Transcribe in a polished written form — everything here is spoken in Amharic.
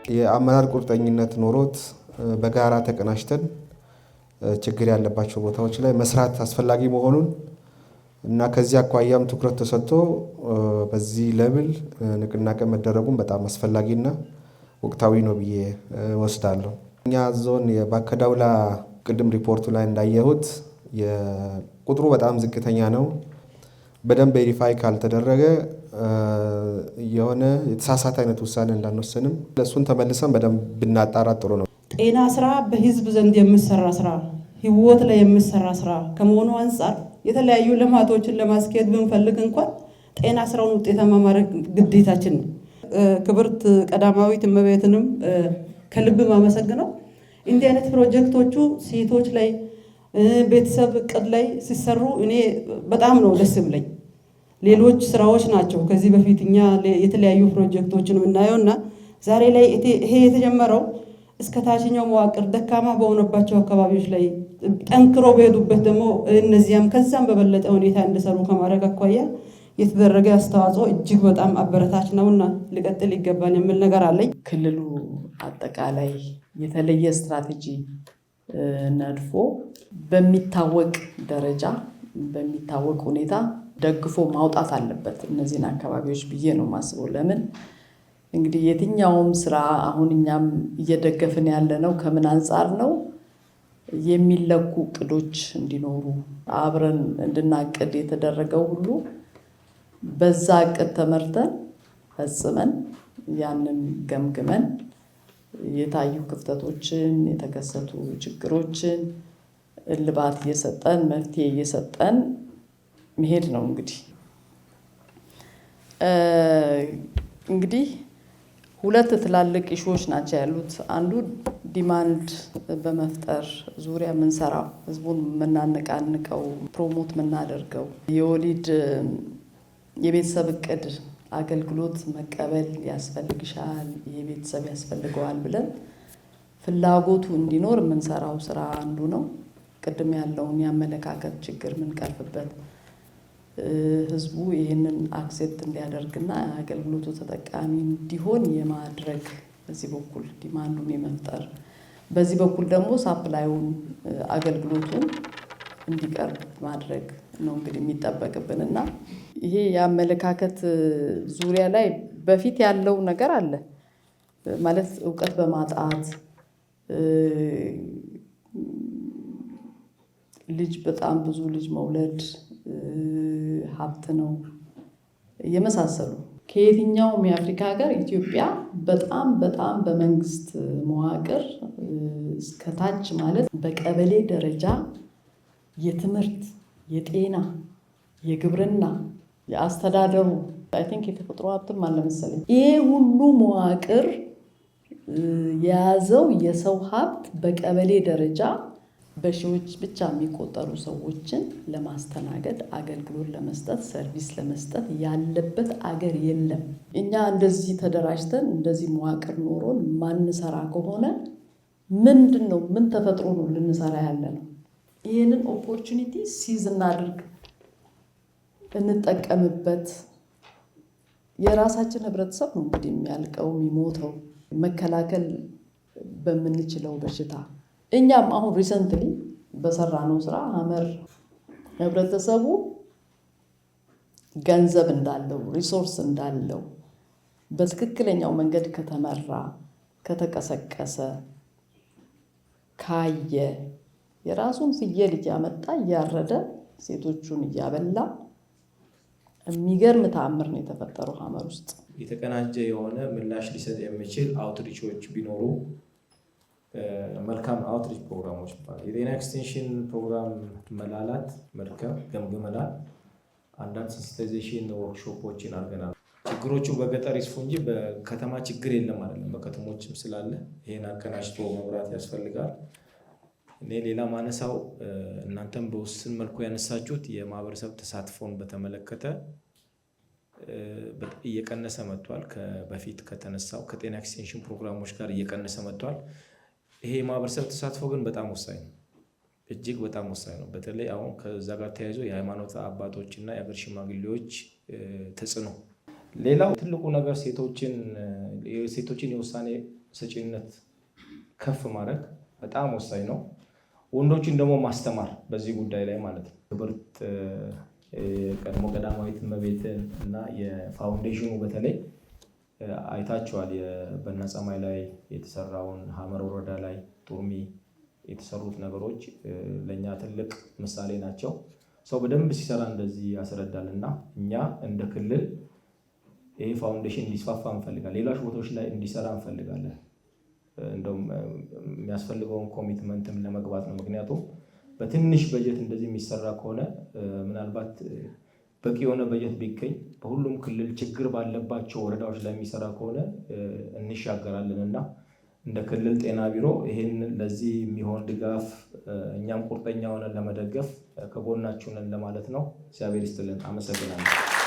የአመራር ቁርጠኝነት ኖሮት በጋራ ተቀናጅተን ችግር ያለባቸው ቦታዎች ላይ መስራት አስፈላጊ መሆኑን እና ከዚህ አኳያም ትኩረት ተሰጥቶ በዚህ level ንቅናቄ መደረጉን በጣም አስፈላጊና ወቅታዊ ነው ብዬ እወስዳለሁ። እኛ ዞን የባከዳውላ ቅድም ሪፖርቱ ላይ እንዳየሁት የቁጥሩ በጣም ዝቅተኛ ነው። በደንብ verify ካልተደረገ የሆነ የተሳሳተ አይነት ውሳኔ እንዳንወስንም ለእሱን ተመልሰን በደንብ ብናጣራ ጥሩ ነው። ጤና ስራ በህዝብ ዘንድ የሚሰራ ስራ፣ ህይወት ላይ የሚሰራ ስራ ከመሆኑ አንጻር የተለያዩ ልማቶችን ለማስኬድ ብንፈልግ እንኳን ጤና ስራውን ውጤታማ ማድረግ ግዴታችን ነው። ክብርት ቀዳማዊት እመቤትንም ከልብ ማመሰግነው። እንዲህ አይነት ፕሮጀክቶቹ ሴቶች ላይ፣ ቤተሰብ እቅድ ላይ ሲሰሩ እኔ በጣም ነው ደስ ብለኝ። ሌሎች ስራዎች ናቸው ከዚህ በፊት እኛ የተለያዩ ፕሮጀክቶችን የምናየው እና ዛሬ ላይ ይሄ የተጀመረው እስከ ታችኛው መዋቅር ደካማ በሆነባቸው አካባቢዎች ላይ ጠንክሮ በሄዱበት ደግሞ እነዚያም ከዛም በበለጠ ሁኔታ እንዲሰሩ ከማድረግ አኳያ የተደረገ አስተዋጽኦ እጅግ በጣም አበረታች ነውና ሊቀጥል ይገባል የሚል ነገር አለኝ። ክልሉ አጠቃላይ የተለየ ስትራቴጂ ነድፎ በሚታወቅ ደረጃ በሚታወቅ ሁኔታ ደግፎ ማውጣት አለበት እነዚህን አካባቢዎች ብዬ ነው የማስበው። ለምን እንግዲህ የትኛውም ስራ አሁን እኛም እየደገፍን ያለነው ከምን አንፃር ነው? የሚለኩ እቅዶች እንዲኖሩ አብረን እንድናቅድ የተደረገው ሁሉ በዛ እቅድ ተመርተን ፈጽመን ያንን ገምግመን የታዩ ክፍተቶችን፣ የተከሰቱ ችግሮችን እልባት እየሰጠን መፍትሄ እየሰጠን መሄድ ነው። እንግዲህ ሁለት ትላልቅ issue ዎች ናቸው ያሉት። አንዱ demand በመፍጠር ዙሪያ የምንሰራው፣ ህዝቡን የምናነቃንቀው፣ promote የምናደርገው የወሊድ የቤተሰብ እቅድ አገልግሎት መቀበል ያስፈልግሻል፣ የቤተሰብ ያስፈልገዋል ብለን ፍላጎቱ እንዲኖር የምንሰራው ስራ አንዱ ነው። ቅድም ያለውን የአመለካከት ችግር የምንቀርፍበት፣ ህዝቡ ይህንን accept እንዲያደርግና አገልግሎቱ ተጠቃሚ እንዲሆን የማድረግ፣ በዚህ በኩል demand ኡን የመፍጠር፣ በዚህ በኩል ደግሞ supply ኡን አገልግሎቱን እንዲቀርብ ማድረግ ነው እንግዲህ የሚጠበቅብን። እና ይሄ የአመለካከት ዙሪያ ላይ በፊት ያለው ነገር አለ ማለት እውቀት በማጣት ልጅ በጣም ብዙ ልጅ መውለድ ሀብት ነው የመሳሰሉ። ከየትኛውም የአፍሪካ ሀገር ኢትዮጵያ በጣም በጣም በመንግስት መዋቅር እስከታች ማለት በቀበሌ ደረጃ የትምህርት፣ የጤና፣ የግብርና፣ የአስተዳደሩ፣ I think የተፈጥሮ ሀብትም አለ መሰለኝ። ይሄ ሁሉ መዋቅር የያዘው የሰው ሀብት በቀበሌ ደረጃ በሺዎች ብቻ የሚቆጠሩ ሰዎችን ለማስተናገድ፣ አገልግሎት ለመስጠት፣ service ለመስጠት ያለበት አገር የለም። እኛ እንደዚህ ተደራጅተን እንደዚህ መዋቅር ኖሮን ማንሰራ ከሆነ ምንድን ነው? ምን ተፈጥሮ ነው ልንሰራ ያለ ነው? ይህንን opportunity seize እናድርግ፣ እንጠቀምበት። የራሳችን ህብረተሰብ ነው እንግዲህ የሚያልቀው የሚሞተው መከላከል በምንችለው በሽታ። እኛም አሁን recently በሰራነው ስራ ሀመር ህብረተሰቡ ገንዘብ እንዳለው፣ resource እንዳለው በትክክለኛው መንገድ ከተመራ፣ ከተቀሰቀሰ፣ ካየ የራሱን ፍየል እያመጣ እያረደ ሴቶቹን እያበላ የሚገርም ተአምር ነው የተፈጠረው ሀመር ውስጥ። የተቀናጀ የሆነ ምላሽ ሊሰጥ የሚችል outreach ኦች ቢኖሩ መልካም። Outreach ፕሮግራሞች፣ የጤና extension ፕሮግራም መላላት፣ መድከም ገምግመናል። አንዳንድ sensitization workshop ኦችን አድርገናል። ችግሮቹ በገጠር ይስፉ እንጂ በከተማ ችግር የለም አይደለም። በከተሞችም ስላለ ይሄን አቀናጅቶ መምራት ያስፈልጋል። እኔ ሌላ ማነሳው እናንተም በውስን መልኩ ያነሳችሁት የማህበረሰብ ተሳትፎን በተመለከተ እየቀነሰ መጥቷል። በፊት ከተነሳው ከጤና extension ፕሮግራሞች ጋር እየቀነሰ መጥቷል። ይሄ የማህበረሰብ ተሳትፎ ግን በጣም ወሳኝ ነው። እጅግ በጣም ወሳኝ ነው። በተለይ አሁን ከዛ ጋር ተያይዞ የሃይማኖት አባቶች እና የሀገር ሽማግሌዎች ተጽዕኖ። ሌላው ትልቁ ነገር ሴቶችን የውሳኔ ሰጪነት ከፍ ማድረግ በጣም ወሳኝ ነው። ወንዶችን ደግሞ ማስተማር በዚህ ጉዳይ ላይ ማለት ነው። ክብርት የቀድሞ ቀዳማዊት እመቤትን እና የፋውንዴሽኑ በተለይ አይታችኋል። በና ጸማይ ላይ የተሰራውን፣ ሀመር ወረዳ ላይ ጡርሚ የተሰሩት ነገሮች ለእኛ ትልቅ ምሳሌ ናቸው። ሰው በደንብ ሲሰራ እንደዚህ ያስረዳል። እና እኛ እንደ ክልል ይህ ፋውንዴሽን እንዲስፋፋ እንፈልጋለን። ሌሎች ቦታዎች ላይ እንዲሰራ እንፈልጋለን። እንደውም የሚያስፈልገውን commitment ም ለመግባት ነው። ምክንያቱም በትንሽ በጀት እንደዚህ የሚሰራ ከሆነ፣ ምናልባት በቂ የሆነ በጀት ቢገኝ፣ በሁሉም ክልል ችግር ባለባቸው ወረዳዎች ላይ የሚሰራ ከሆነ እንሻገራለን። እና እንደ ክልል ጤና ቢሮ ይህን ለዚህ የሚሆን ድጋፍ እኛም ቁርጠኛ ሆነን ለመደገፍ ከጎናችሁ ነን ለማለት ነው። እግዚአብሔር ይስጥልን። አመሰግናለሁ።